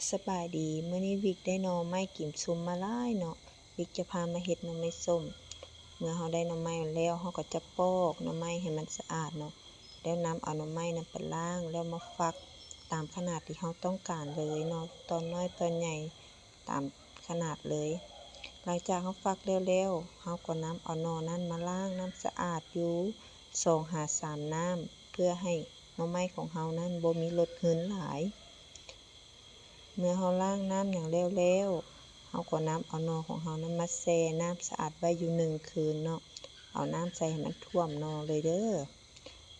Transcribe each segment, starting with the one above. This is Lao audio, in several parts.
ສະບາຍດີ, ມື້ນີ້ວິກໄດ້ໜໍ່ໄມ້ກິມຊຸມມາຫຼາຍເນາະ. ວິກຈະພາມາເຮັດໜໍ່ໄມ້ສົ້ມ. ເມື່ອເຮົາໄດ້ໜໍ່ໄມ້ແລ້ວ, ເຮົາກໍຈະປອກໜໍ່ໄມ້ໃຫ້ມັນສະອາດເນາະ, ແລ້ວນຳເອົາໜໍ່ໄມ້ນັ້ນໄປລ້າງ ແລ້ວມາຝັກຕາມຂະໜາດທີ່ເຮົາຕ້ອງການເລີຍເນາະ, ຕອນນ້ອຍຕອນໃຫຍ່ຕາມຂະໜາດເລີຍ. ຫຼັງຈາກເຮົາຝັກແລ້ວໆ, ເຮົາກໍນຳເອົາໜໍ່ນັ້ນມາລ້າງນ້ຳສະອາດຢູ່ສອງຫາສາມນ້ຳ ເພື່ອໃຫ້ໜໍ່ໄມ້ຂອງເຮົານັ້ນບໍ່ມີລົດຫືນຫຼາຍ. ເມື່ອເຮົາລ້າງນ້ຳຫຍັງແລ້ວໆ, ເຮົາກໍນຳເອົາໜໍ່ຂອງເຮົານັ້ນມາແຊ່ນ້ຳສະອາດໄວ້ຢູ່ໜຶ່ງຄືນເນາະ. ເອົານ້ຳໃສ່ໃຫ້ມັນຖ້ວມໜໍ່ເລີຍເດີ້.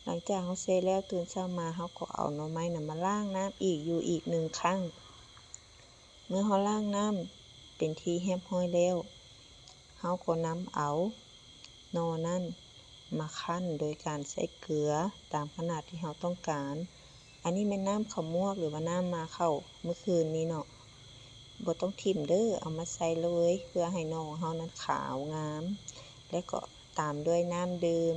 ຫຼັງຈາກເຮົາແຊ່ແລ້ວ, ຕື່ນເຊົ້າມາເຮົາກໍເອົາໜໍ່ໄມ້ນັ້ນມາລ້າງນ້ຳອີກຢູ່ອີກໜຶ່ງຄັ້ງ. ເມື່ອເຮົາລ້າງນ້ຳເປັນທີ່ຮຽບຮ້ອຍແລ້ວ, ເຮົາກໍນຳເອົາໜໍ່ນັ້ນມາຄັ້ນໂດຍການໃສ່ເກືອຕາມຂະໜາດທີ່ເຮົາຕ້ອງການ. ອັນນີ້ແມ່ນນ້ຳເຂົ້າໝວກ ຫຼືວ່ານ້ຳໝ່າເຂົ້າມື້ຄືນນີ້ເນາະ, ບໍ່ຕ້ອງຖິ້ມເດີ້, ເອົາມາໃສ່ເລີຍ ເພື່ອໃຫ້ໜໍ່ຂອງເຮົານັ້ນຂາວງາມ. ແລ້ວກໍຕາມດ້ວຍນ້ຳດື່ມ.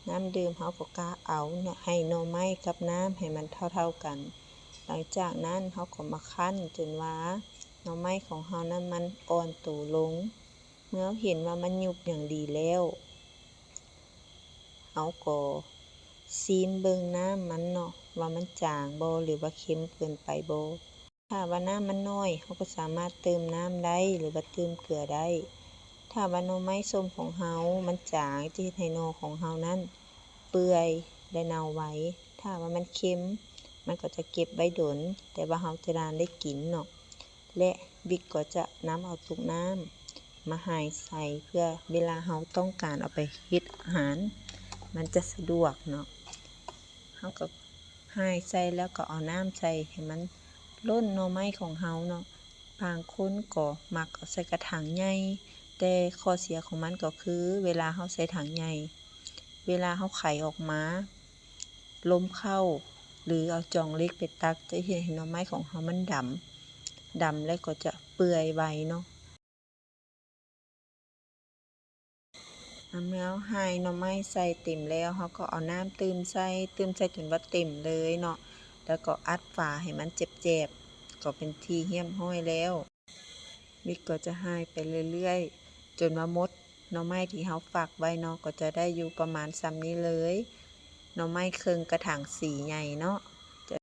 ນ້ຳດື່ມເຮົາກໍກະເອົາໃຫ້ໜໍ່ໄມ້ກັບນ້ຳໃຫ້ມັນເທົ່າໆກັນ. ຫຼັງຈາກນັ້ນເຮົາກໍມາຄັ້ນຈົນວ່າໜໍ່ໄມ້ຂອງເຮົານັ້ນມັນອ່ອນໂຕລົງ. ເມື່ອເຮົາເຫັນວ່າມັນຫຍຸບຢ່າງດີແລ້ວ, ເຮົາກໍຊີມເບິ່ງນ້ຳມັນເນາະ ວ່າມັນຈາງບໍ່ ຫຼືວ່າເຄັມເກີນໄປບໍ່. ຖ້າວ່ານ້ຳມັນໜ້ອຍ, ເຮົາກໍສາມາດເຕີມນ້ຳໄດ້ ຫຼືວ່າເຕີມເກືອໄດ້. ຖ້າວ່າໜໍ່ໄມ້ສົ້ມຂອງເຮົາມັນຈາງ, ຈະເຮັດໃຫ້ໜໍ່ຂອງເຮົານັ້ນເປື່ອຍ ແລະ ເນົ່າໄວ. ຖ້າວ່າມັນເຄັມ, ມັນກໍຈະເກັບໄວ້ດົນ, ແຕ່ວ່າເຮົາຈະດ້ານໄດ້ກິນເນາະ. ແລະ ວິກກໍຈະນຳເອົາຕຸກນ້ຳມາຫາຍໃສ່ ເພື່ອເວລາເຮົາຕ້ອງການເອົາໄປເຮັດອາຫານ ມັນຈະສະດວກເນາະ. ເຮົາກໍຫາຍໃສ່ ແລ້ວກໍເອົານ້ຳໃສ່ໃຫ້ມັນລົ້ນໜໍ່ໄມ້ຂອງເຮົາເນາະ. ບາງຄົນກໍມັກເອົາໃສ່ກະຖັງໃຫຍ່, ແຕ່ຂໍ້ເສຍຂອງມັນກໍຄື ເວລາເຮົາໃສ່ຖັງໃຫຍ່, ເວລາເຮົາໄຂອອກມາ, ລົມເຂົ້າ ຫຼື ເອົາຈອງເຫຼັກໄປຕັກ ຈະເຮັດໃຫ້ໜໍ່ໄມ້ຂອງເຮົາມັນດຳ, ດຳແລ້ວກໍຈະເປື່ອຍໄວເນາະ. ອາ ເມື່ອເຮົາຫາຍໜໍ່ໄມ້ໃສ່ເຕັມແລ້ວ, ເຮົາກໍເອົານ້ຳຕື່ມໃສ່, ຕື່ມໃສ່ຈົນວ່າເຕັມເລີຍເນາະ, ແລ້ວກໍອັດຝາໃຫ້ມັນແຈບໆ, ກໍເປັນທີ່ຮຽບຮ້ອຍແລ້ວ. ວິກກໍຈະຫາຍໄປເລື້ອຍໆ ຈົນວ່າໝົດໜໍ່ໄມ້ທີ່ເຮົາຝາກໄວ້ເນາະ, ກໍຈະໄດ້ຢູ່ປະມານສ່ຳນີ້ເລີຍ. ໜໍ່ໄມ້ເຄິ່ງກະຖັງສີໃຫຍ່ເນາະ.